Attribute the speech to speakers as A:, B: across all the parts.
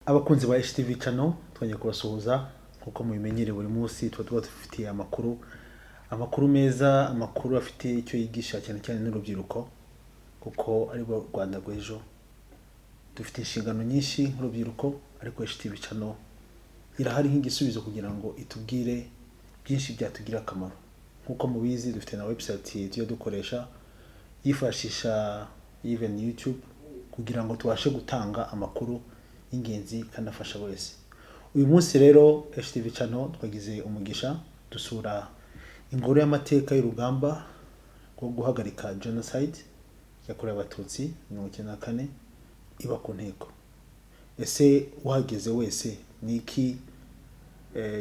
A: Abakunzi ba HTV channel, twongeye kubasuhuza. Nk'uko mubimenyereye, buri munsi tuba dufitiye amakuru meza, amakuru afite icyo yigisha cyane cyane n'urubyiruko, kuko ari bo Rwanda rw'ejo. Dufite inshingano nyinshi nk'urubyiruko, ariko HTV channel irahari nk'igisubizo kugira ngo itubwire byinshi byatugirira akamaro. Nk'uko mubizi, dufite na website tujya dukoresha, yifashisha even YouTube, kugira ngo tubashe gutanga amakuru y'ingenzi kandi afasha wese. Uyu munsi rero HTV channel twagize umugisha dusura ingoro y'amateka y'urugamba rwo guhagarika genocide yakorewe Abatutsi 94, iba ku Nteko. Ese uhageze wese ni iki,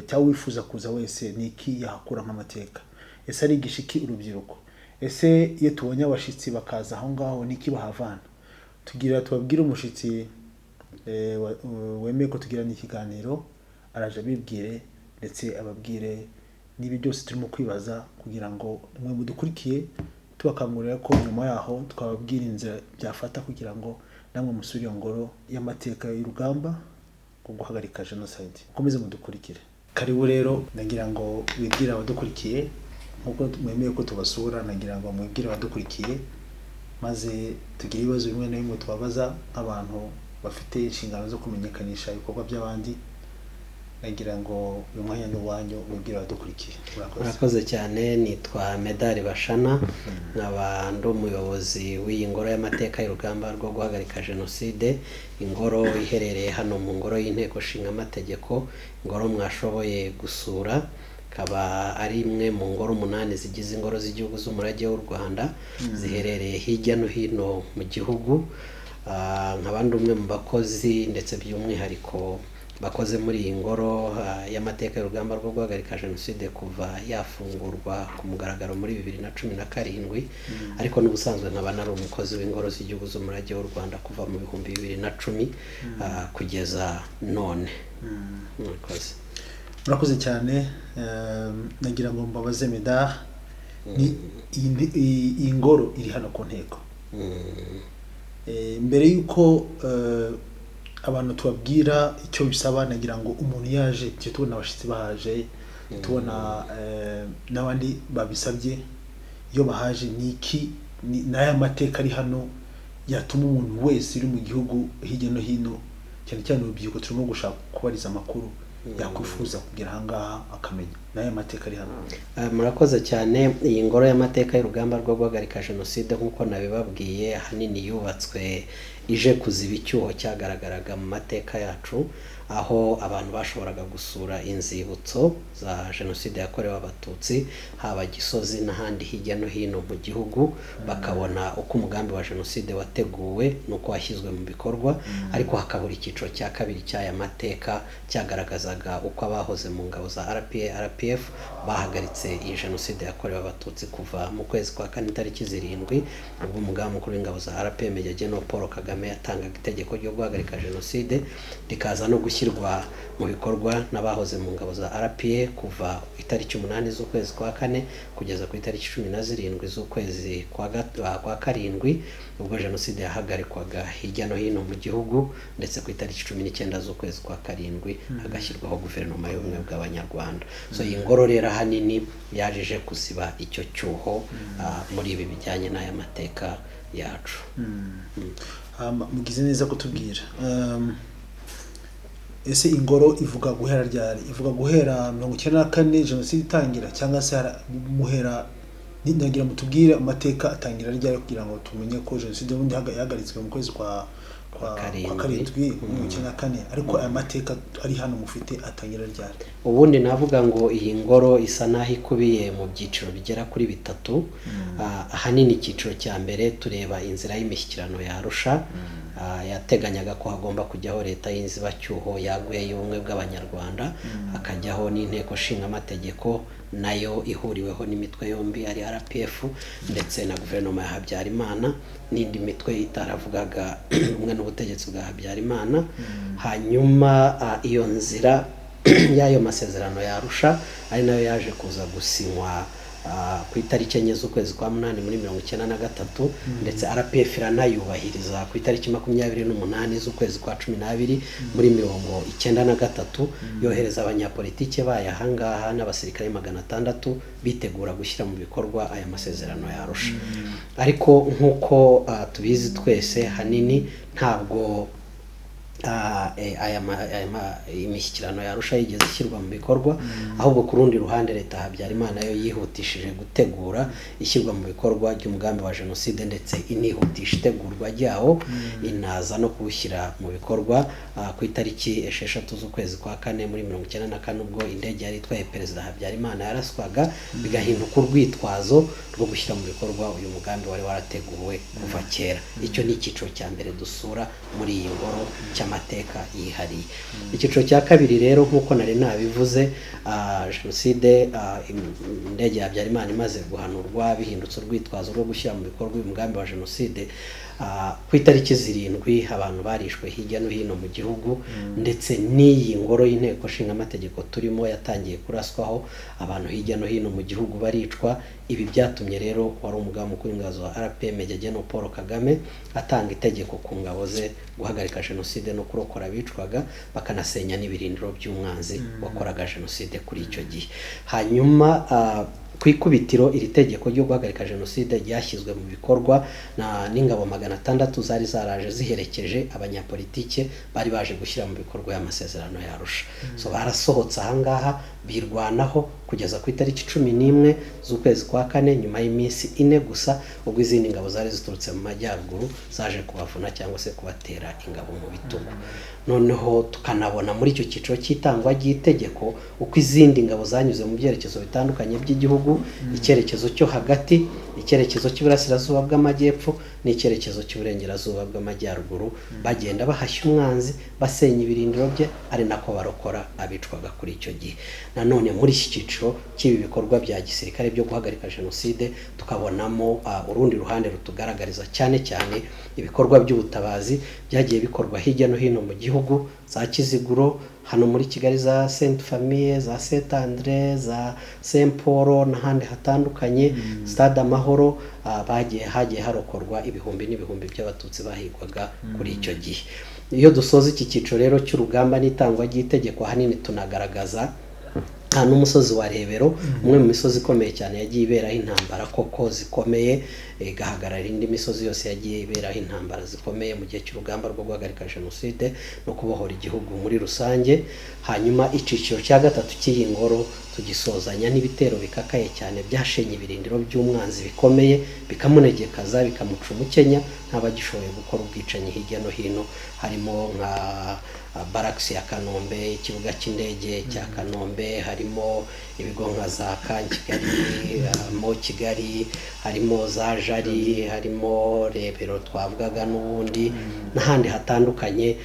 A: cyangwa wifuza kuza wese ni iki yahakura nk'amateka? Ese arigisha iki urubyiruko? Ese iyo tubonye abashyitsi bakaza aho ngaho, ni iki bahavana? Tugira tubabwire umushyitsi wemeye ko tugirana ikiganiro, araje abibwire ndetse ababwire n'ibi byose turimo kwibaza, kugira ngo mwe mudukurikiye tubakangurira ko nyuma yaho twababwira inzira byafata kugira ngo namwe musure iyo ngoro y'amateka y'urugamba rwo guhagarika jenoside. Mukomeze mudukurikire. Karibu rero. Nagira ngo wibwire abadukurikiye nk'uko mwemeye ko tubasura. Nagira ngo mwibwire abadukurikiye, maze tugire ibibazo bimwe na bimwe tubabaza nk'abantu bafite inshingano zo kumenyekanisha ibikorwa by'abandi. Nagira ngo uyu mwanya ni uwanyu, wibwire abadukurikiye. Murakoze.
B: Murakoze cyane. Nitwa Medard Bashana, nkaba ndi umuyobozi w'iyi ngoro y'amateka y'urugamba rwo guhagarika jenoside, ingoro iherereye hano mu ngoro y'Inteko Ishinga Amategeko, ingoro mwashoboye gusura, ikaba ari imwe mu ngoro umunani zigize ingoro z'igihugu z'umurage w'u Rwanda ziherereye hirya no hino mu gihugu. Nkaba ndi umwe mu bakozi, ndetse by'umwihariko bakoze muri iyi ngoro y'amateka y'urugamba rwo guhagarika jenoside kuva yafungurwa ku mugaragaro muri 2017, ariko n'ubusanzwe nkaba nari umukozi w'ingoro z'igihugu z'umurage w'u Rwanda kuva mu 2010 kugeza none. Murakoze.
A: Murakoze cyane. Nagira ngo mbabaze, Medard, ni iyi ngoro iri hano ku Nteko. Mbere y'uko abantu tubabwira icyo bisaba, nagira ngo umuntu yaje, tujye tubona abashyitsi bahaje, tubona n'abandi babisabye iyo bahaje, ni iki, n'aya mateka ari hano yatuma umuntu wese uri mu gihugu hirya no hino, cyane cyane urubyiruko turimo gushaka kubariza amakuru, yakwifuza kugera ahangaha akamenya n'aya mateka ari hano?
B: Murakoze cyane. Iyi ngoro y'amateka y'urugamba rwo guhagarika jenoside, nk'uko nabibabwiye, ahanini yubatswe ije kuziba icyuho cyagaragaraga mu mateka yacu, aho abantu bashoboraga gusura inzibutso za jenoside yakorewe Abatutsi, haba Gisozi n'ahandi hirya no hino mu gihugu, bakabona uko umugambi wa jenoside wateguwe n'uko washyizwe mu bikorwa, ariko hakabura icyiciro cya kabiri cy'aya mateka cyagaragazaga uko abahoze mu ngabo za RPA, RPF bahagaritse iyi jenoside yakorewe Abatutsi kuva mu kwezi kwa kane tariki 7, ubwo Umugaba Mukuru w'Ingabo za RPA, Major General Paul Kagame, yatangaga itegeko ryo guhagarika jenoside, rikaza no gushyirwa mu bikorwa n'abahoze mu ngabo za RPA kuva itariki 8 z'ukwezi kwa kane kugeza ku itariki 17 z'ukwezi kwa karindwi, ubwo jenoside yahagarikwaga hirya no hino mu gihugu, ndetse ku itariki 19 z'ukwezi kwa karindwi hagashyirwaho Guverinoma y'Ubumwe bw'Abanyarwanda. So iyi ngoro rero ahanini yaje kuziba icyo cyuho muri ibi bijyanye n'aya mateka yacu.
A: Mugize neza kutubwira. Ese ingoro ivuga guhera ryari? Ivuga guhera 94 jenoside itangira, cyangwa se muhera nagira mutubwire amateka atangira ryari, kugira ngo tumenye ko jenoside ubundi yahagaritswe mu kwezi kwa
B: Karindwi.
A: karindwi 94, ariko aya mateka ari hano mufite atangira ryari?
B: Ubundi navuga ngo iyi ngoro isa n'aho ikubiye mu byiciro bigera kuri bitatu. Ahanini icyiciro cya mbere tureba inzira y'imishyikirano ya Arusha, yateganyaga ko hagomba kujyaho leta y'inzibacyuho yaguye y'ubumwe bw'Abanyarwanda, hakajyaho n'inteko nshingamategeko nayo ihuriweho n'imitwe yombi, ari RPF ndetse na guverinoma ya Habyarimana n'indi mitwe itaravugaga rumwe n'ubutegetsi bwa Habyarimana. Hanyuma iyo nzira y'ayo masezerano ya Arusha, ari nayo yaje kuza gusinywa ku itariki 4 z'ukwezi kwa 8 muri 1993, ndetse RPF iranayubahiriza ku itariki 28 z'ukwezi kwa 12 muri 1993, yohereza abanyapolitike bayo ahangaha n'abasirikare 600 bitegura gushyira mu bikorwa aya masezerano ya Arusha. Ariko nk'uko tubizi twese, hanini ntabwo imishyikirano ya Arusha yigeze ishyirwa mu bikorwa, ahubwo ku rundi ruhande leta Habyarimana yo yihutishije gutegura ishyirwa mu bikorwa ry'umugambi wa jenoside, ndetse inihutisha itegurwa ryawo, inaza no kuwushyira mu bikorwa ku itariki 6 z'ukwezi kwa 4 muri 1994, ubwo indege yari itwaye Perezida Habyarimana yaraswaga, bigahinduka urwitwazo rwo gushyira mu bikorwa uyu mugambi wari warateguwe kuva kera. Icyo ni icyiciro cya mbere dusura muri iyi ngoro cy'amateka yihariye. Icyiciro cya kabiri rero, nk'uko nari nabivuze, jenoside, indege ya Habyarimana imaze guhanurwa, bihindutse urwitwazo rwo gushyira mu bikorwa uyu mugambi wa jenoside. Ku itariki 7 abantu barishwe hirya no hino mu gihugu, ndetse n'iyi ngoro y'inteko nshingamategeko turimo yatangiye kuraswaho, abantu hirya no hino mu gihugu baricwa. Ibi byatumye rero wari umugaba mukuru w'ingabo wa RPM General Paul Kagame atanga itegeko ku ngabo ze guhagarika jenoside no kurokora abicwaga, bakanasenya n'ibirindiro by'umwanzi wakoraga jenoside kuri icyo gihe. Hanyuma ku ikubitiro iri tegeko ryo guhagarika jenoside ryashyizwe mu bikorwa n'ingabo 600 zari zaraje ziherekeje abanyapolitike bari baje gushyira mu bikorwa y'amasezerano ya Arusha. So barasohotse ahangaha birwanaho kugeza ku itariki 11 z'ukwezi kwa 4, nyuma y'iminsi 4 gusa, ubwo izindi ngabo zari ziturutse mu majyaruguru zaje kubavuna cyangwa se kubatera ingabo mu bitugu. Noneho tukanabona muri icyo cyiciro cy'itangwa ry'itegeko uko izindi ngabo zanyuze mu byerekezo bitandukanye by'igihugu, icyerekezo cyo hagati, icyerekezo cy'iburasirazuba bw'amajyepfo n'icyerekezo cy'uburengerazuba bw'amajyaruguru, bagenda bahashya umwanzi, basenya ibirindiro bye, ari nako barokora abicwaga kuri icyo gihe. Nanone muri iki cyiciro cy'ibi bikorwa bya gisirikare byo guhagarika jenoside tukabonamo urundi ruhande rutugaragariza cyane cyane ibikorwa by'ubutabazi byagiye bikorwa hirya no hino mu gihugu, za Kiziguro, hano muri Kigali za Sainte Famille, za Saint Andre, za Saint Paul n'ahandi hatandukanye, Stade Amahoro, hagiye harokorwa ibihumbi n'ibihumbi by'abatutsi bahigwaga kuri icyo gihe. Iyo dusoza iki cyiciro rero cy'urugamba n'itangwa ry'itegeko, ahanini tunagaragaza n'umusozi wa Rebero, umwe mu misozi ikomeye cyane yagiye iberaho intambara koko zikomeye, igahagarara indi misozi yose yagiye iberaho intambara zikomeye mu gihe cy'urugamba rwo guhagarika jenoside no kubohora igihugu muri rusange. Hanyuma icyiciro cya gatatu cy'iyi ngoro tugisozanya n'ibitero bikakaye cyane byashenye ibirindiro by'umwanzi bikomeye, bikamunegekaza, bikamuca umukenya, ntabagishoboye gukora ubwicanyi hirya no hino, harimo nka barracks ya Kanombe, ikibuga cy'indege cya Kanombe, harimo ibigo nka za Kigali, mo Kigali, harimo za Jari, harimo Rebero twavugaga n'ubundi n'ahandi hatandukanye.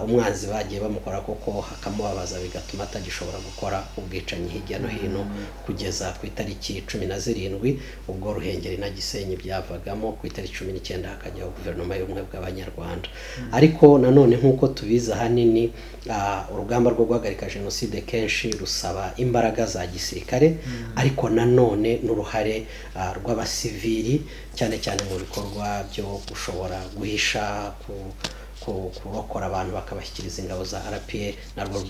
B: Umwanzi bagiye bamukora koko hakamubabaza, bigatuma atagishobora gukora ubwicanyi hirya no hino, kugeza ku itariki 17 ubwo Ruhengeri na Gisenyi byavagamo, ku itariki 19 hakajyaho guverinoma y'ubumwe bw'Abanyarwanda. Ariko nanone nk'uko tubizi, ahanini urugamba rwo guhagarika jenoside kenshi rusaba imbaraga za gisirikare, ariko nanone n'uruhare rw'abasivili, cyane cyane mu bikorwa byo gushobora guhisha, kurokora abantu bakabashyikiriza ingabo za RPA, narwo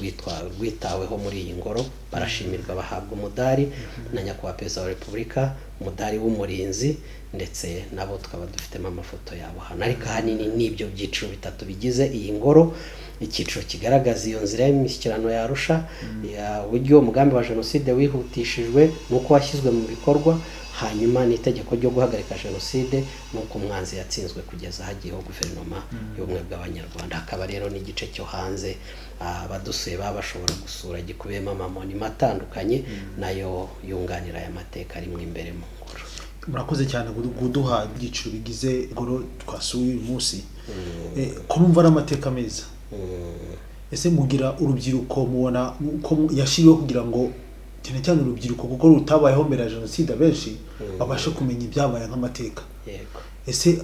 B: rwitaweho muri iyi ngoro, barashimirwa bahabwa umudari na Nyakubahwa Perezida wa Repubulika, umudari w'umurinzi, ndetse nabo tukaba dufitemo amafoto yabo hano. Ariko ahanini n'ibyo byiciro bitatu bigize iyi ngoro: icyiciro kigaragaza iyo nzira y'imishyikirano ya Arusha, uburyo umugambi wa jenoside wihutishijwe n'uko washyizwe mu bikorwa, hanyuma n'itegeko ryo guhagarika jenoside n'uko umwanzi yatsinzwe kugeza hagiyeho guverinoma y'ubumwe bw'Abanyarwanda. Hakaba rero n'igice cyo hanze abadusuye baba bashobora gusura, gikubiyemo amamonima atandukanye nayo yunganira aya mateka arimo imbere mu ngoro.
A: Murakoze cyane kuduha ibyiciro bigize ingoro twasuye uyu munsi. Ko numva ari amateka meza, ese mugira urubyiruko mubona ko yashyiriweho kugira ngo cyane cyane urubyiruko, kuko rutabayeho mbere ya jenoside, abenshi babashe kumenya ibyabaye nk'amateka?
B: Yego.
A: Ese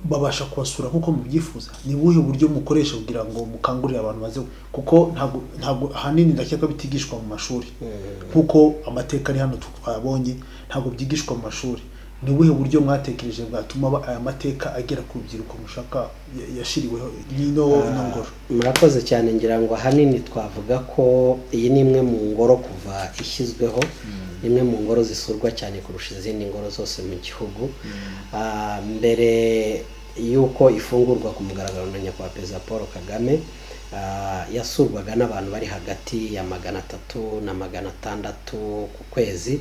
A: babasha kubasura nk'uko mubyifuza? Ni ubuhe buryo mukoresha kugira ngo mukangurire abantu baze? Kuko ntabwo ahanini ndakeka bitigishwa mu mashuri, nk'uko amateka ari hano twabonye, ntabwo byigishwa mu mashuri. Ni ubuhe buryo mwatekereje bwatuma aya mateka agera ku rubyiruko mushaka yashiriweho n'ino ngoro?
B: Murakoze cyane. Ngira ngo ahanini twavuga ko iyi ni imwe mu ngoro kuva ishyizweho, ni imwe mu ngoro zisurwa cyane kurusha izindi ngoro zose mu gihugu. Mbere y'uko ifungurwa ku mugaragaro na Nyakubahwa Perezida Paul Kagame, yasurwaga n'abantu bari hagati ya 300 na 600 ku kwezi,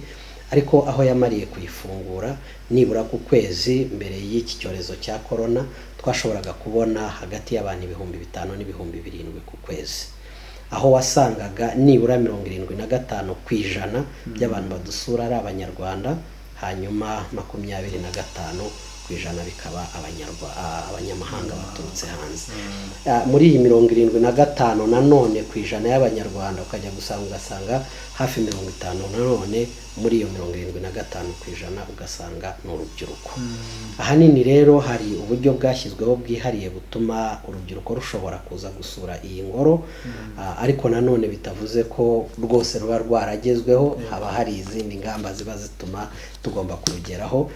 B: ariko aho yamariye kuyifungura nibura ku kwezi mbere y'iki cyorezo cya corona, twashoboraga kubona hagati y'abantu 5000 n'ibihumbi 7 ku kwezi, aho wasangaga nibura 75% by'abantu badusura ari Abanyarwanda, hanyuma 25% bikaba abanyamahanga baturutse hanze. Muri iyi 75 nanone ku ijana y'Abanyarwanda, ukajya gusanga ugasanga hafi 50 nanone muri iyo 75% ugasanga ni urubyiruko. Ahanini rero hari uburyo bwashyizweho bwihariye butuma urubyiruko rushobora kuza gusura iyi ngoro, ariko nanone bitavuze ko rwose ruba rwaragezweho, haba hari izindi ngamba ziba zituma tugomba kurugeraho.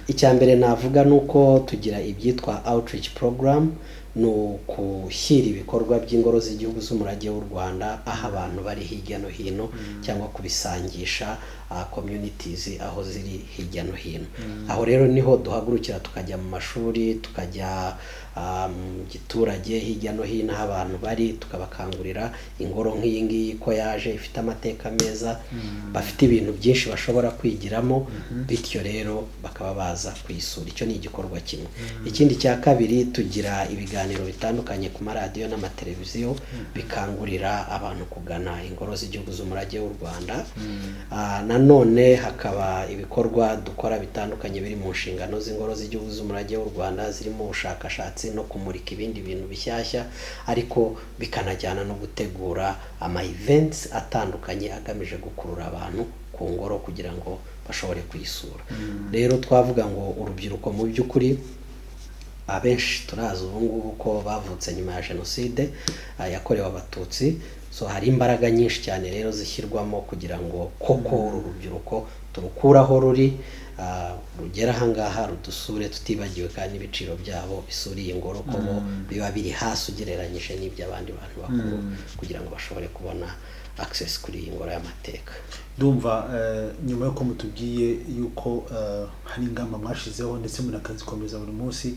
B: Icya mbere navuga ni uko tugira ibyitwa outreach program, ni ukushyira ibikorwa by'ingoro z'igihugu z'umurage w'u Rwanda aho abantu bari hirya no hino, cyangwa kubisangisha communities aho ziri hirya no hino. Aho rero niho duhagurukira tukajya mu mashuri, tukajya mu giturage hirya no hino aho abantu bari, tukabakangurira ingoro nk'iyi ngiyi ko yaje ifite amateka meza, bafite ibintu byinshi bashobora kwigiramo, bityo rero bakaba baza kuyisura. Icyo ni igikorwa kimwe. Ikindi cya kabiri, tugira ibiganiro bitandukanye ku maradiyo n'amateleviziyo bikangurira abantu kugana ingoro z'igihugu z'umurage w'u Rwanda. Nanone hakaba ibikorwa dukora bitandukanye biri mu nshingano z'ingoro z'igihugu z'umurage w'u Rwanda, zirimo ubushakashatsi no kumurika ibindi bintu bishyashya, ariko bikanajyana no gutegura ama events atandukanye agamije gukurura abantu ku ngoro kugira ngo bashobore kuyisura. Rero twavuga ngo urubyiruko mu by'ukuri abenshi turazi ubu ngubu ko bavutse nyuma ya jenoside yakorewe Abatutsi, so hari imbaraga nyinshi cyane rero zishyirwamo kugira ngo koko uru rubyiruko turukure aho ruri, rugere aha ngaha rudusure, tutibagiwe kandi n'ibiciro byabo bisuriye ingoro ko bo biba biri hasi ugereranyije n'iby'abandi bantu bakuru, kugira ngo bashobore kubona access kuri iyi ngoro y'amateka.
A: Ndumva nyuma y'uko mutubwiye yuko hari ingamba mwashizeho ndetse munakazikomeza buri munsi,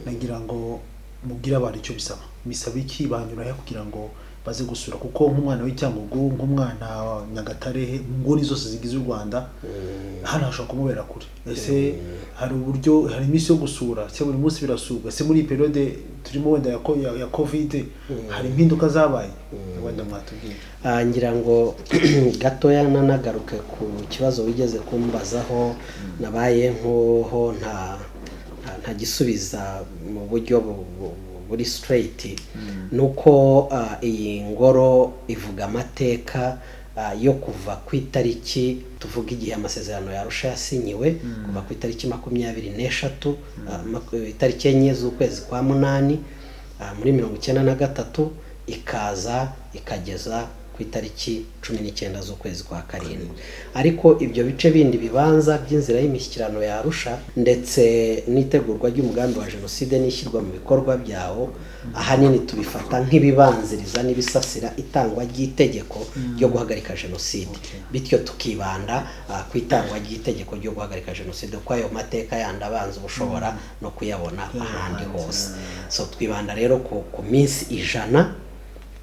A: nagira ngo mubwire abantu icyo bisaba. Bisaba iki? Banyura he kugira ngo baze gusura? Kuko nk'umwana w'Icyangugu, nk'umwana wa Nyagatare, mu nguni zose zigize u Rwanda, hano hashobora kumubera kure. Ese hari uburyo, hari iminsi yo gusura? Se buri munsi birasurwa? Ese muri iyi periode turimo wenda ya covid hari impinduka zabaye? Wenda mwatubwira.
B: Ngira ngo gatoya nanagaruke ku kibazo wigeze kumbazaho, nabaye nkuho ntagisubiza mu buryo buri straight, nuko iyi ngoro ivuga amateka yo kuva ku itariki, tuvuga igihe amasezerano ya Arusha yasinyiwe, kuva ku itariki 23, itariki 4 z'ukwezi kwa 8, muri 93, ikaza ikageza ku itariki 19 z'ukwezi kwa 7. Ariko ibyo bice bindi bibanza by'inzira y'imishyikirano ya Arusha ndetse n'itegurwa ry'umugambi wa jenoside n'ishyirwa mu bikorwa byawo, ahanini tubifata nk'ibibanziriza n'ibisasira itangwa ry'itegeko ryo guhagarika jenoside. Bityo tukibanda ku itangwa ry'itegeko ryo guhagarika jenoside, kuko ayo mateka yandi abanza uba ushobora no kuyabona ahandi hose. So twibanda rero ku minsi 100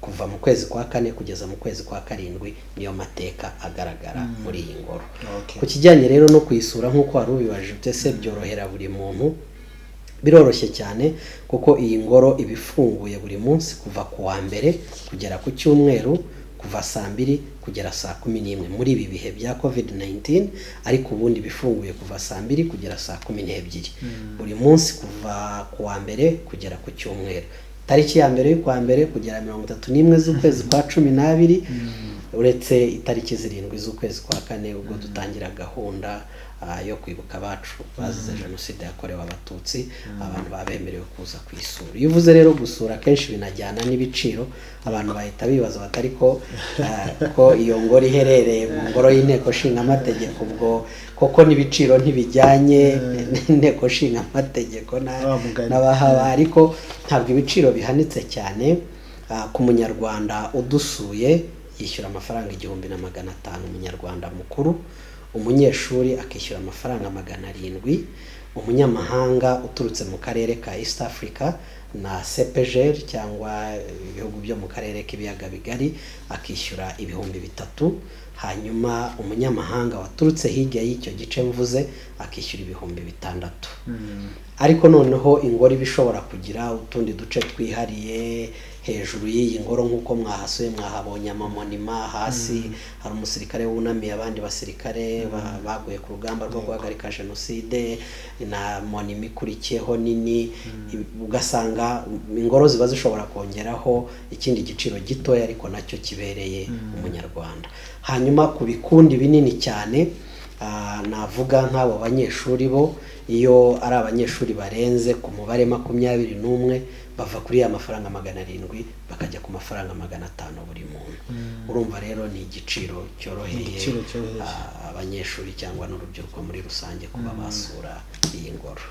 B: kuva mu kwezi kwa 4 kugeza mu kwezi kwa 7, niyo mateka agaragara muri iyi ngoro. Ku kijyanye rero no kuyisura nk'uko wari ubibajije, ese byorohera buri muntu? Biroroshye cyane, kuko iyi ngoro iba ifunguye buri munsi kuva ku wa mbere kugera ku cyumweru, kuva saa 2 kugera saa 11 muri ibi bihe bya COVID-19, ariko ubundi bifunguye kuva saa 2 kugera saa 12 buri munsi kuva ku wa mbere kugera ku cyumweru. Tariki ya mbere y'ukwa mbere kugera 31 z'ukwezi kwa 12, Uretse itariki 7 z'ukwezi kwa 4 ubwo dutangira gahunda yo kwibuka abacu bazize jenoside yakorewe Abatutsi, abantu babemerewe kuza kuyisura. Iyo uvuze rero gusura kenshi binajyana n'ibiciro, abantu bahita bibaza batari ko ko iyo ngoro iherereye mu ngoro y'inteko nshingamategeko, ubwo koko n'ibiciro ntibijyanye n'inteko nshingamategeko n'abahaba. Ariko ntabwo ibiciro bihanitse cyane. Ku munyarwanda udusuye yishyura amafaranga 1500 umunyarwanda mukuru, umunyeshuri akishyura amafaranga 700, umunyamahanga uturutse mu karere ka East Africa na CPGL cyangwa ibihugu byo mu karere k'ibiyaga bigari akishyura 3000, hanyuma umunyamahanga waturutse hirya y'icyo gice mvuze akishyura 6000. Ariko noneho ingoro iba ishobora kugira utundi duce twihariye hejuru y'iyi ngoro, nk'uko mwahasuye mwahabonye amamonima, hasi hari umusirikare wunamiye abandi basirikare baguye ku rugamba rwo guhagarika jenoside, na monima ikurikiyeho nini. Ugasanga ingoro ziba zishobora kongeraho ikindi giciro gitoya ariko nacyo kibereye umunyarwanda. Hanyuma ku bikundi binini cyane, navuga nk'abo banyeshuri bo, iyo ari abanyeshuri barenze ku mubare 21 bava kuri ya mafaranga 700 bakajya ku mafaranga 500 buri muntu. Urumva rero ni igiciro cyoroheye abanyeshuri cyangwa n'urubyiruko muri rusange kuba basura iyi ngoro.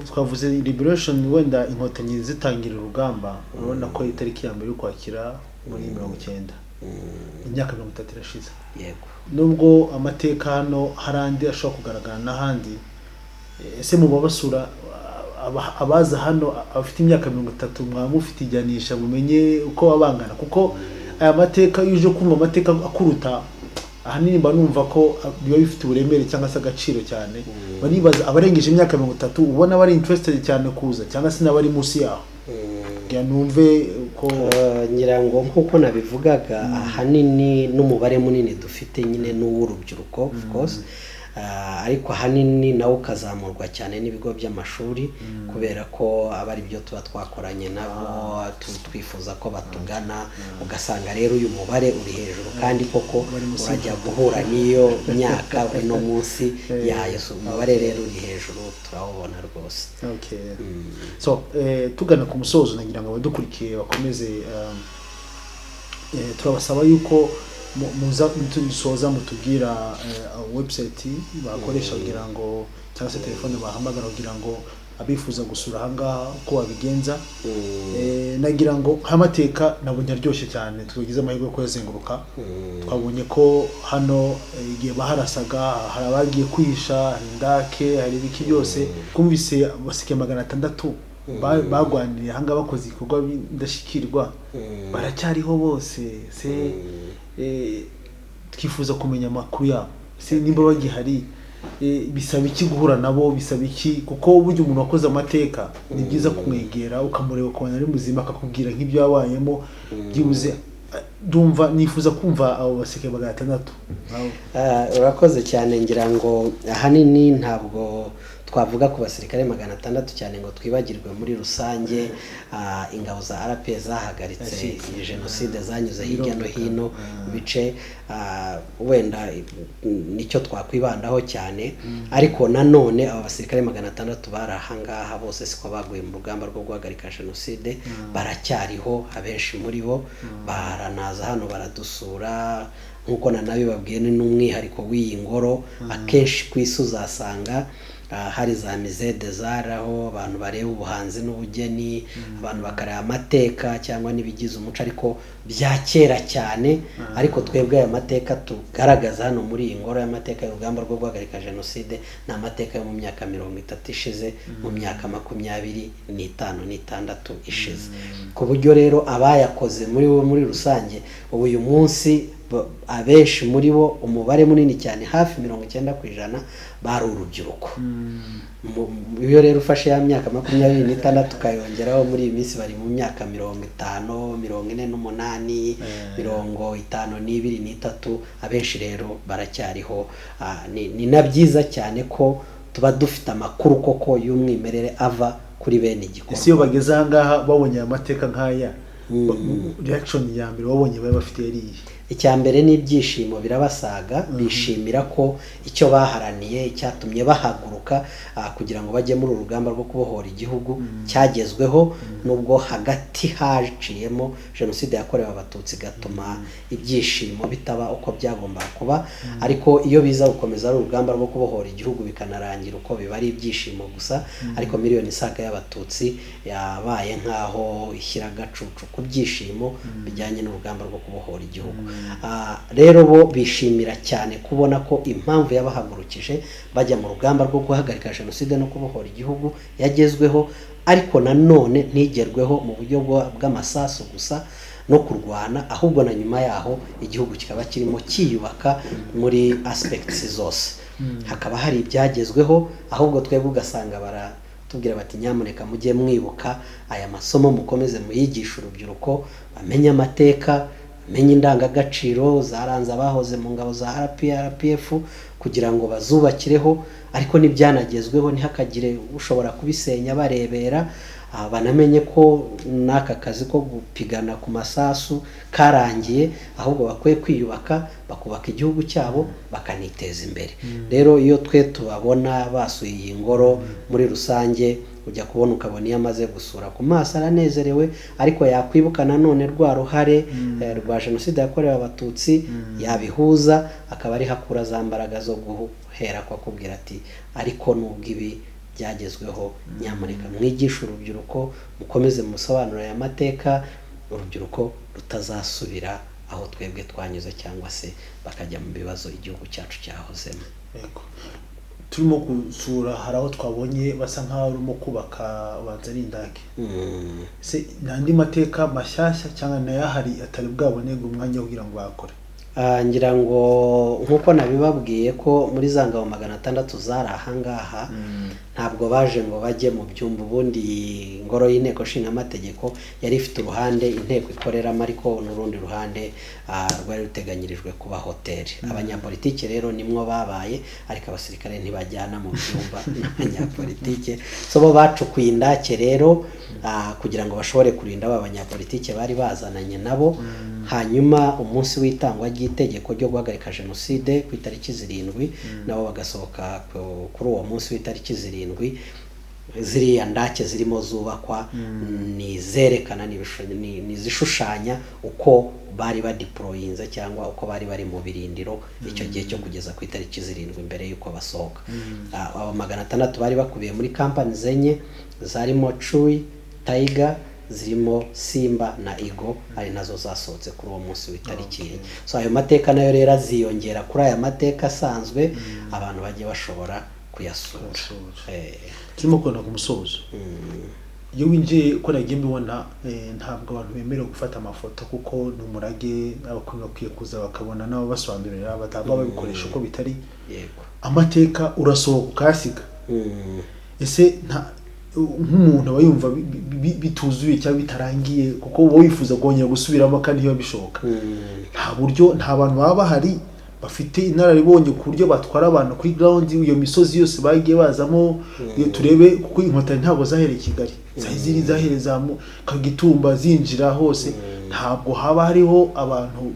A: Twavuze liberation, wenda inkotanyi zitangira urugamba, urabona ko itariki ya 1 y'Ukwakira muri 90, imyaka 30 irashize.
B: Yego.
A: Nubwo amateka hano hari andi ashobora kugaragara n'ahandi, ese mu babasura abaza hano abafite imyaka 30 mwamufite ijyanisha mumenye uko babangana? Kuko aya mateka iyo uje kumva amateka akuruta ahanini mba numva ko biba bifite uburemere cyangwa se agaciro cyane. Banibaza abarengeje imyaka 30 ubona bari interested cyane kuza cyangwa se n'abari munsi yaho. Numve ko
B: ngira ngo nkuko nabivugaga ahanini n'umubare munini dufite nyine n'uw'urubyiruko of course, ariko ahanini nawo ukazamurwa cyane n'ibigo by'amashuri, kubera ko aba ari byo tuba twakoranye nabo, twifuza ko batugana. Ugasanga rero uyu mubare uri hejuru kandi koko urajya guhura n'iyo myaka uri no munsi yayo. Umubare rero uri hejuru turawubona rwose.
A: So tugana ku musozo, nagira ngo abadukurikiye bakomeze, turabasaba yuko muza tusoza mutubwira website bakoresha kugira ngo, cyangwa se telefone bahamagara kugira ngo abifuza gusura ahangaha uko babigenza. Nagira ngo nk'amateka nabonye aryoshye cyane, tugize amahirwe yo kuyazenguruka. Twabonye ko hano igihe baharasaga hari abagiye kwihisha, hari indake, hari ibiki byose. Twumvise abasirikare 600 bagwaniriye ahangaha bakoze ibikorwa b'indashyikirwa, baracyariho bose. Se twifuza kumenya amakuru yabo, se nimba bagihari, bisaba iki guhura nabo, bisaba iki? Kuko burya umuntu wakoze amateka ni byiza kumwegera ukamureba ukabona ari muzima, akakubwira nk'ibyo yabayemo byibuze. Ndumva nifuza kumva abo basirikare 600.
B: Urakoze cyane. Ngira ngo ahanini ntabwo twavuga ku basirikare 600 cyane ngo twibagirwe muri rusange ingabo za RPA zahagaritse jenoside zanyuze hirya no hino bice, wenda nicyo twakwibandaho cyane. Ariko nanone aba basirikare 600 bari ahangaha bose siko baguye mu rugamba rwo guhagarika jenoside, baracyariho abenshi muri bo, baranaza hano baradusura. Nkuko nanabibabwiye ni n'umwihariko w'iyi ngoro, akenshi ku isi uzasanga hari za musée des arts aho abantu bareba ubuhanzi n'ubugeni, abantu bakareba amateka cyangwa n'ibigize umuco ariko bya kera cyane. Ariko twebwe aya mateka tugaragaza hano muri iyi ngoro y'amateka y'urugamba rwo guhagarika jenoside ni amateka yo mu myaka 30 ishize, mu myaka 25 n'itandatu ishize. Ku buryo rero abayakoze muri bo muri rusange ubu uyu munsi abenshi muri bo, umubare munini cyane hafi 90% bari urubyiruko. Iyo rero ufashe ya myaka 26 ukayongeraho, muri iyi minsi bari mu myaka 50, 48, 52 n'itatu, abenshi rero baracyariho. Ni na byiza cyane ko tuba dufite amakuru koko y'umwimerere ava kuri bene igikorwa.
A: Ese iyo bageze ahangaha babonye aya mateka nk'aya, reaction ya mbere babonye bari bafite yari iyihe?
B: Icya mbere ni ibyishimo birabasaga, bishimira ko icyo baharaniye, icyatumye bahaguruka kugira ngo bajye muri uru rugamba rwo kubohora igihugu cyagezweho, nubwo hagati haciyemo jenoside yakorewe Abatutsi igatuma ibyishimo bitaba uko byagombaga kuba. Ariko iyo biza gukomeza ari urugamba rwo kubohora igihugu bikanarangira uko, biba ari ibyishimo gusa. Ariko miliyoni isaga y'Abatutsi yabaye nk'aho ishyira agacucu ku byishimo bijyanye n'urugamba rwo kubohora igihugu. Rero bo bishimira cyane kubona ko impamvu yabahagurukije bajya mu rugamba rwo guhagarika jenoside no kubohora igihugu yagezweho, ariko nanone ntigerweho mu buryo bw'amasasu gusa no kurwana, ahubwo na nyuma yaho igihugu kikaba kirimo cyiyubaka muri aspects zose, hakaba hari ibyagezweho. Ahubwo twebwe ugasanga baratubwira bati: "Nyamuneka mujye mwibuka aya masomo, mukomeze muyigishe urubyiruko, bamenye amateka, bamenye indangagaciro zaranze abahoze mu ngabo za RPA, RPF, kugira ngo bazubakireho. Ariko n'ibyanagezweho ntihakagire ushobora kubisenya barebera. Banamenye ko n'aka kazi ko gupigana ku masasu karangiye, ahubwo bakwiye kwiyubaka, bakubaka igihugu cyabo, bakaniteza imbere." Rero iyo twe tubabona basuye iyi ngoro muri rusange, ujya kubona ukabona iyo amaze gusura ku maso aranezerewe, ariko yakwibuka nanone rwa ruhare rwa jenoside yakorewe Abatutsi, yabihuza akaba ariho akura za mbaraga zo guhera ko akubwira ati: "Ariko nubwo ibi byagezweho, nyamuneka mwigishe urubyiruko, mukomeze musobanure aya mateka, urubyiruko rutazasubira aho twebwe twanyuze cyangwa se bakajya mu bibazo igihugu cyacu cyahozemo."
A: Yego. Turimo gusura, hari aho twabonye basa nk'aho barimo kubaka, ubanza ari indake. Se ni andi mateka mashyashya cyangwa nayo ahari atari bwabone umwanya wo kugira ngo bayakore?
B: Ngira ngo nk'uko nabibabwiye ko muri za ngabo 600 zari ahangaha, ntabwo baje ngo bajye mu byumba. Ubundi ingoro y'Inteko Ishinga Amategeko yari ifite uruhande inteko ikoreramo, ariko n'urundi ruhande rwari ruteganyirijwe kuba hoteli. Abanyapolitike rero nimwo babaye, ariko abasirikare ntibajyana mu byumba n'abanyapolitike. So bo bacukuye indake rero kugira ngo bashobore kurinda ba banyapolitike bari bazananye nabo. Hanyuma umunsi w'itangwa ry'itegeko ryo guhagarika jenoside ku itariki 7, nabo bagasohoka kuri uwo munsi w'itariki 7. Ziriya ndake zirimo zubakwa ni izerekana, ni izishushanya uko bari badeployinze cyangwa uko bari bari mu birindiro icyo gihe cyo kugeza ku itariki 7 mbere y'uko basohoka. Abo 600 bari bakubiye muri kampani enye zarimo Chui, Tiger, zirimo Simba na Eagle, ari nazo zasohotse kuri uwo munsi w'itariki 4. So ayo mateka nayo rero aziyongera kuri aya mateka asanzwe, abantu bajye bashobora kuyasura.
A: Kuyasura. Turimo kubona ku musozo. Iyo winjiye, uko nagiye mbibona, ntabwo abantu bemerewe gufata amafoto kuko ni umurage. Abakuru bakwiye kuza bakabona n'ababasobanurira, batava babikoresha uko bitari. Amateka urasohoka ukayasiga. Ese nta nk'umuntu aba yumva bituzuye cyangwa bitarangiye, kuko uba wifuza kongera gusubiramo kandi ntibiba bishoboka? Nta buryo, nta bantu baba bahari bafite inararibonye ku buryo batwara abantu kuri ground, iyo misozi yose bagiye bazamo, iyo turebe? Kuko Inkotanyi ntabwo zahereye i Kigali, zari ziri zahereye za Kagitumba zinjira hose. Ntabwo haba hariho abantu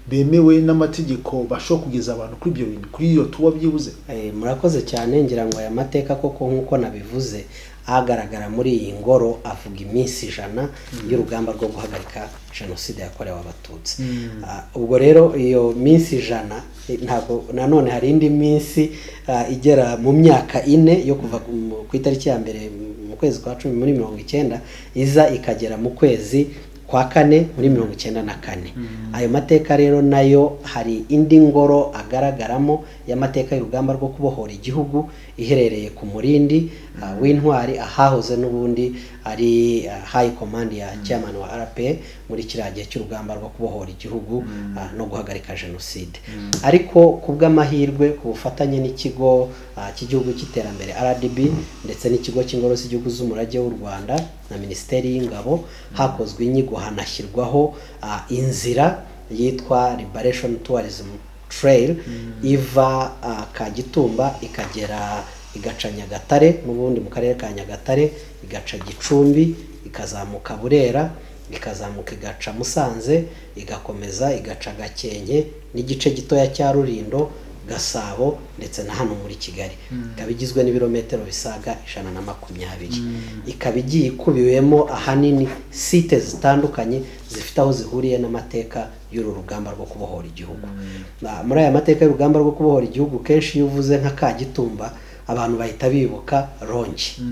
A: bemewe n'amategeko bashobora kugeza abantu kuri ibyo bintu, kuri iyo tour byibuze?
B: Murakoze cyane. Ngira ngo aya mateka koko, nk'uko nabivuze, agaragara muri iyi ngoro avuga iminsi 100 y'urugamba rwo guhagarika jenoside yakorewe Abatutsi. Ubwo rero iyo minsi 100, ntabwo nanone hari indi minsi igera mu myaka 4 yo kuva ku itariki ya mbere mu kwezi kwa cumi muri 90 iza ikagera mu kwezi kwa kane muri 94. Ayo mateka rero nayo hari indi ngoro agaragaramo y'amateka y'urugamba rwo kubohora igihugu, iherereye ku Murindi w'Intwari, ahahoze n'ubundi ari high command ya chairman wa RPA muri kiriya gihe cy'urugamba rwo kubohora igihugu no guhagarika jenoside. Ariko ku bw'amahirwe, ku bufatanye n'ikigo cy'igihugu cy'iterambere RDB, ndetse n'ikigo cy'ingoro z'igihugu z'umurage w'u Rwanda na Minisiteri y'Ingabo, hakozwe inyigo, hanashyirwaho inzira yitwa Liberation Tourism Trail, iva Kagitumba ikagera, igaca Nyagatare, n'ubundi mu karere ka Nyagatare, igaca Gicumbi, ikazamuka Burera. ikazamuka igaca Musanze, igakomeza igaca Gakenke n'igice gitoya cya Rulindo, Gasabo ndetse na hano muri Kigali. Ikaba igizwe n'ibirometero bisaga 120. Ikaba igiye ikubiwemo ahanini site zitandukanye zifite aho zihuriye n'amateka y'uru rugamba rwo kubohora igihugu. Muri aya mateka y'urugamba rwo kubohora igihugu, kenshi iyo uvuze nka Kagitumba abantu bahita bibuka Rongi.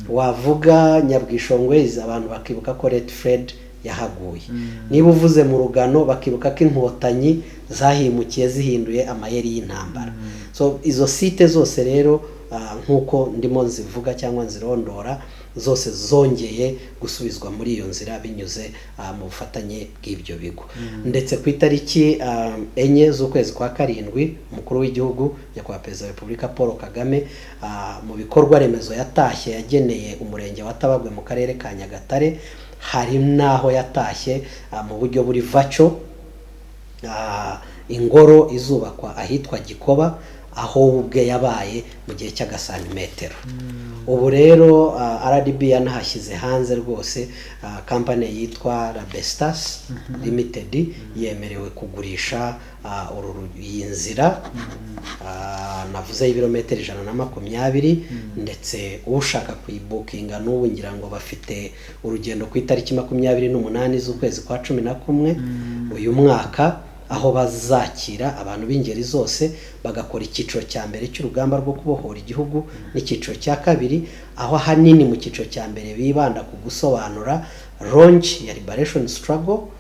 B: Wavuga Nyabwishongwezi abantu bakibuka ko Red Fred yahaguye. Niba uvuze mu Rugano bakibuka ko Inkotanyi zahimukiye zihinduye amayeri y'intambara. So izo site zose rero, nk'uko ndimo nzivuga cyangwa nzirondora, zose zongeye gusubizwa muri iyo nzira binyuze mu bufatanye bw'ibyo bigo. Ndetse ku itariki 4 z'ukwezi kwa 7, umukuru w'igihugu Nyakubahwa Perezida wa Repubulika Paul Kagame, mu bikorwa remezo yatashye yageneye umurenge wa Tabagwe mu karere ka Nyagatare, hari n'aho yatashye mu buryo buri vaco, ingoro izubakwa ahitwa Gikoba, aho ubwe yabaye mu gihe cy'agasantimetero. Ubu rero RDB yanahashyize hanze rwose, kampani yitwa Labestas Limited yemerewe kugurisha iyi nzira, navuze y'ibirometero 120, ndetse ushaka kuyibukinga n'ubu ngira ngo bafite urugendo ku itariki 28 z'ukwezi kwa 11 uyu mwaka, aho bazakira abantu b'ingeri zose bagakora icyiciro cya mbere cy'urugamba rwo kubohora igihugu n'icyiciro cya kabiri, aho ahanini mu cyiciro cya mbere bibanda ku gusobanura launch ya liberation struggle,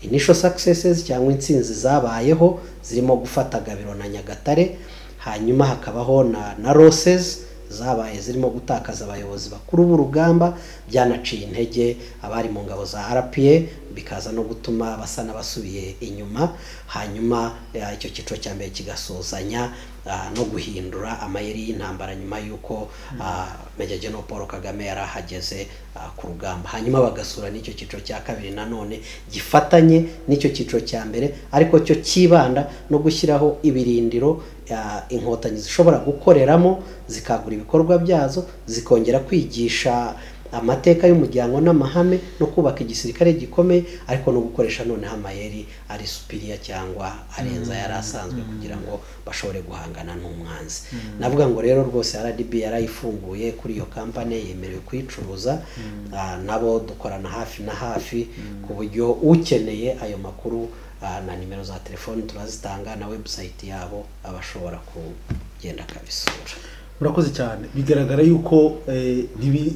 B: initial successes cyangwa intsinzi zabayeho zirimo gufata Gabiro na Nyagatare, hanyuma hakabaho na losses zabaye zirimo gutakaza abayobozi bakuru b'urugamba, byanaciye intege abari mu ngabo za RPA, bikaza no gutuma basa n'abasubiye inyuma. Hanyuma icyo cyiciro cya mbere kigasozanya no guhindura amayeri y'intambara nyuma y'uko Major General Paul Kagame yari ahageze ku rugamba. Hanyuma bagasura n'icyo cyiciro cya kabiri nanone gifatanye n'icyo cyiciro cya mbere, ariko cyo kibanda no gushyiraho ibirindiro Inkotanyi zishobora gukoreramo, zikagura ibikorwa byazo, zikongera kwigisha amateka y'umuryango n'amahame, no kubaka igisirikare gikomeye, ariko no gukoresha noneho amayeri ari superior cyangwa arenza yari asanzwe kugira ngo bashobore guhangana n'umwanzi. Navuga ngo rero rwose RDB yarayifunguye kuri iyo kampani, yemerewe kuyicuruza, nabo dukorana hafi na hafi, ku buryo ukeneye ayo makuru, na nimero za telefoni turazitanga na website yabo, abashobora kugenda akabisura.
A: Murakoze cyane. Bigaragara yuko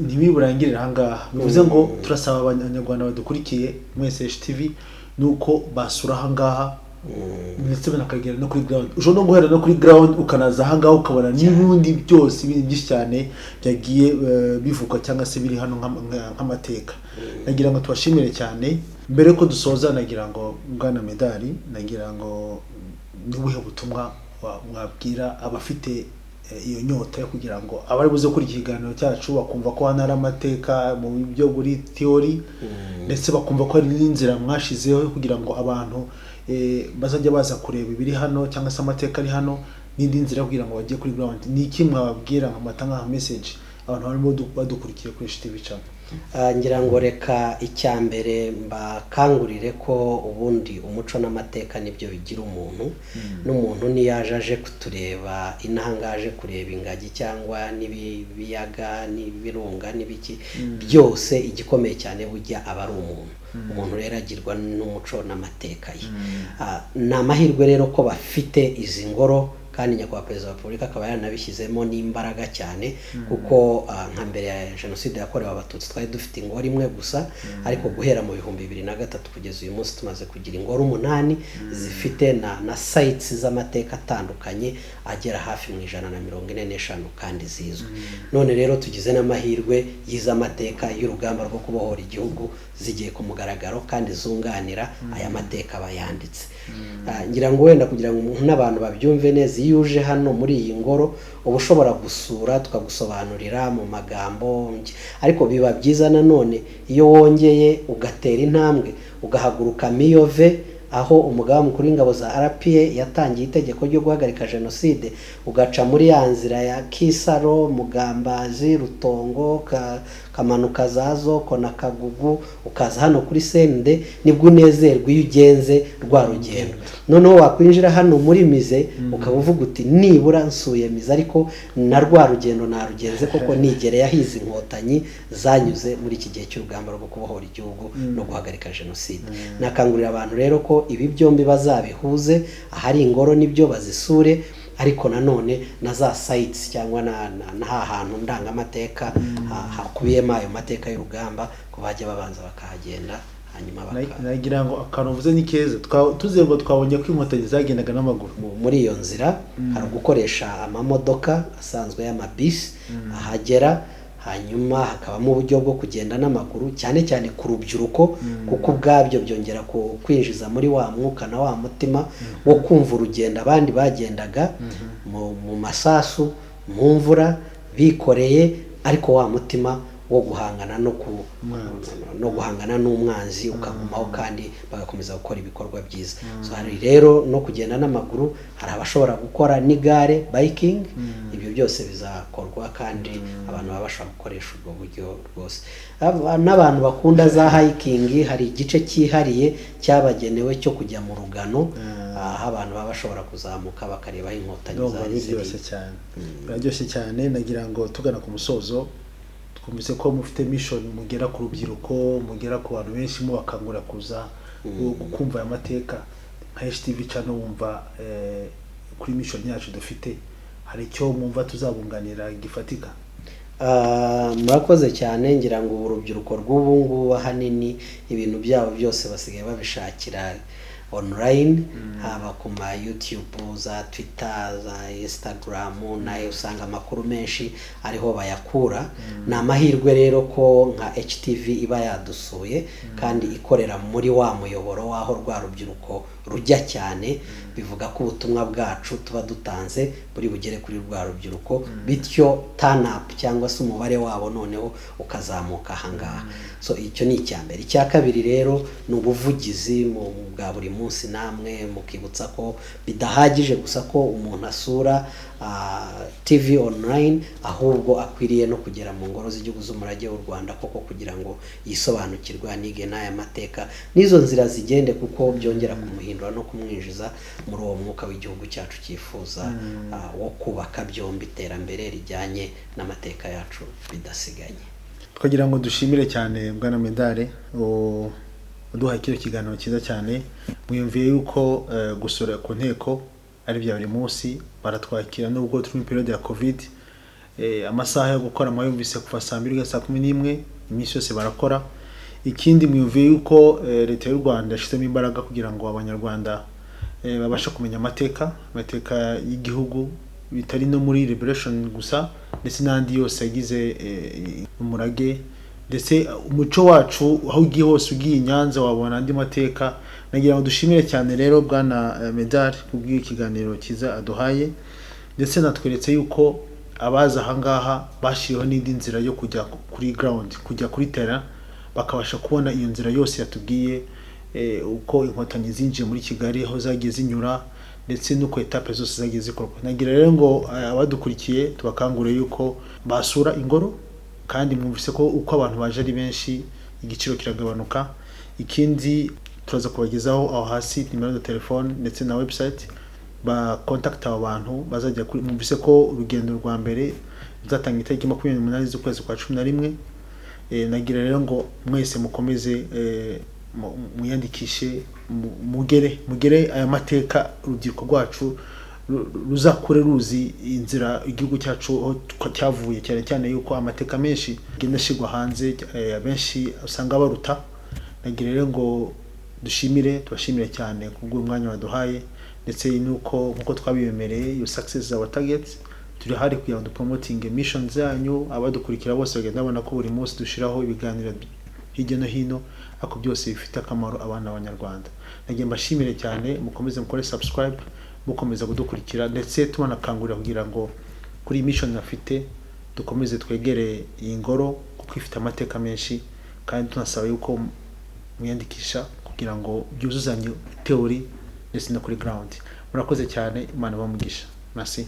A: ntibiburangirira aha ngaha, bivuze ngo turasaba Abanyarwanda badukurikiye mwese HTV nuko basura aha ngaha, ndetse banakagera no kuri ground. Ushobora no guhera no kuri ground ukanaza aha ngaha ukabona n'ibindi byose, ibindi byinshi cyane byagiye bivugwa cyangwa se biri hano nk'amateka. Nagira ngo tubashimire cyane. Mbere yuko dusoza, nagira ngo Bwana Medali, nagira ngo ni ubuhe butumwa mwabwira abafite iyo nyota yo kugira ngo abari buze kuri iki kiganiro cyacu bakumva ko hano hari amateka mu byo buri theory, ndetse bakumva ko hari n'inzira mwashizeho kugira ngo abantu bazajya baza kureba ibiri hano cyangwa se amateka ari hano, n'indi nzira kugira ngo bajye kuri ground. Ni iki mwababwira nka matanga nka message abantu barimo badukurikiye kuri HTV channel?
B: Ngira ngo reka icya mbere mbakangurire ko ubundi umuco n'amateka nibyo bigira umuntu. N'umuntu niyaje aje kutureba inaha ngaha, aje kureba ingagi cyangwa n'ibiyaga n'ibirunga n'ibiki byose, igikomeye cyane bujya aba ari umuntu. Umuntu rero agirwa n'umuco n'amateka ye. Ni amahirwe rero ko bafite izi ngoro, kandi Nyakubahwa Perezida wa Repubulika akaba yaranabishyizemo n'imbaraga cyane, kuko nka mbere ya Jenoside yakorewe Abatutsi twari dufite ingoro imwe gusa, ariko guhera mu 2003 kugeza uyu munsi tumaze kugira ingoro 8 zifite na sites z'amateka atandukanye agera hafi mu 145 kandi zizwi. None rero tugize n'amahirwe y'iz'amateka y'urugamba rwo kubohora igihugu zigiye ku mugaragaro kandi zunganira aya mateka bayanditse. Ngira ngo wenda kugira ngo umuntu n'abantu babyumve neza, iyo uje hano muri iyi ngoro uba ushobora gusura tukagusobanurira mu magambo, ariko biba byiza nanone iyo wongeye ugatera intambwe ugahaguruka Miyove, aho umugaba mukuru w'ingabo za RPA yatangiye itegeko ryo guhagarika jenoside, ugaca muri ya nzira ya Kisaro, Mugambazi, Rutongo, Ukamanuka za Zoko na Kagugu, ukaza hano kuri CND, nibwo unezerwa iyo ugenze rwa rugendo. Noneho wakwinjira hano muri musée, ukaba uvuga uti: "Nibura nsuye musée, ariko na rwa rugendo narugenze koko, nigereye aho izi nkotanyi zanyuze muri iki gihe cy'urugamba rwo kubohora igihugu no guhagarika jenoside." Nakangurira abantu rero ko ibi byombi bazabihuze. Ahari ingoro nibyo bazisure, ariko nanone na za sites cyangwa na ha hantu ndangamateka hakubiyemo ayo mateka y'urugamba, ko bajya babanza bakahagenda, hanyuma baka
A: Nagira ngo akantu uvuze ni keza. Tuze ngo twabonye ko inkotanyi zagendaga n'amaguru.
B: Muri iyo nzira hari ugukoresha amamodoka asanzwe y'amabisi ahagera, hanyuma hakabamo uburyo bwo kugenda n'amaguru, cyane cyane ku rubyiruko, kuko ubwabyo byongera kwinjiza muri wa mwuka na wa mutima wo kumva urugendo abandi bagendaga mu masasu, mu mvura, bikoreye, ariko wa mutima wo guhangana
A: Umwanzi.
B: no guhangana n'umwanzi ukagumaho, kandi bagakomeza gukora ibikorwa byiza. So hari rero no kugenda n'amaguru, hari abashobora gukora n'igare, biking. Ibyo byose bizakorwa, kandi abantu baba bashobora gukoresha ubwo buryo rwose. N'abantu bakunda za hiking, hari igice cyihariye cyabagenewe cyo kujya mu rugano, aho abantu baba bashobora kuzamuka bakareba aho inkotanyi
A: Ndumva
B: zari ziri.
A: Biryoshye cyane, biraryoshye cyane. Nagira ngo tugana ku musozo, twumvise ko mufite mission, mugera ku rubyiruko, mugera ku bantu benshi, mubakangurira kuza kumva aya mateka. Nka HTV channel, wumva kuri mission yacu dufite hari icyo mwumva tuzabunganira gifatika?
B: Murakoze cyane. Ngira ngo ubu urubyiruko rw'ubu ngubu ahanini ibintu byabo byose basigaye babishakira online, haba ku ma YouTube, za Twitter, za Instagram, nayo usanga amakuru menshi ariho bayakura. Ni amahirwe rero ko nka HTV iba yadusuye kandi ikorera muri wa muyoboro w'aho rwa rubyiruko rujya cyane. Bivuga ko ubutumwa bwacu tuba dutanze buri bugere kuri rwa rubyiruko, bityo turn up cyangwa se umubare wabo noneho ukazamuka ahangaha. So icyo ni icya mbere. Icya kabiri rero ni ubuvugizi mu bwa buri munsi, namwe mukibutsa ko bidahagije gusa ko umuntu asura TV online, ahubwo akwiriye no kugera mu ngoro z'igihugu z'umurage w'u Rwanda koko, kugira ngo yisobanukirwe, anige n'aya mateka n'izo nzira zigende, kuko byongera kumuhindura no kumwinjiza muri uwo mwuka w'igihugu cyacu cyifuza, wo kubaka byombi iterambere rijyanye n'amateka yacu bidasiganye.
A: Twagira ngo dushimire cyane bwana Medare uduhaye kino kiganiro cyiza cyane. Mwiyumviye yuko gusura ku nteko ari bya buri munsi, baratwakira nubwo turi muri période ya Covid. Amasaha yo gukora mwayumvise, kuva saa 2 kugeza saa 11, iminsi yose barakora. Ikindi, mwiyumviye yuko leta y'u Rwanda yashyizemo imbaraga kugira ngo Abanyarwanda babashe kumenya amateka y'igihugu, bitari no muri liberation gusa, ndetse n'andi yose yagize umurage, ndetse umuco wacu. Aho ugiye hose, ugiye i Nyanza wabona andi mateka. Nagira ngo dushimire cyane rero bwana Medard kubw'ikiganiro cyiza aduhaye, ndetse natweretse yuko abaza ahangaha bashyiriweho n'indi nzira yo kujya kuri ground, kujya kuri terrain, bakabasha kubona iyo nzira yose yatubwiye, uko inkotanyi zinjiye muri Kigali, aho zagiye zinyura, ndetse n'uko étapes zose zagiye zikorwa. Nagira rero ngo abadukurikiye tubakangurire yuko basura ingoro, kandi mwumvise ko uko abantu baje ari benshi igiciro kiragabanuka. Ikindi, turaza kubagezaho aho hasi nimero za telefone ndetse na website ba contact abo bantu bazajya kuri. Mwumvise ko urugendo rwa mbere ruzatanga itariki 28 z'ukwezi kwa 11. Nagira rero ngo mwese mukomeze mwiyandikishe, mugere aya mateka, urubyiruko rwacu ruzakure ruzi inzira igihugu cyacu aho cyavuye, cyane cyane yuko amateka menshi agenda ashyirwa hanze, abenshi usanga baruta. Nagira rero ngo dushimire, tubashimire cyane kubw'uyu mwanya waduhaye, ndetse nuko nkuko twabibemereye, your success is our target. Turi hari kugira ngo dupromotinge mission zanyu. Abadukurikira bose bagenda babona ko buri munsi dushiraho ibiganiro hirya no hino, ariko byose bifite akamaro abana b'Abanyarwanda. Nagiye mbashimire cyane, mukomeze mukore subscribe, mukomeza kudukurikira, ndetse tubanakangurira kugira ngo kuri iyi mission bafite dukomeze twegere iyi ngoro, kuko ifite amateka menshi, kandi tunasaba yuko mwiyandikisha kugira ngo byuzuzanye theory ndetse no kuri ground. Murakoze cyane, Imana ibahe umugisha. Merci.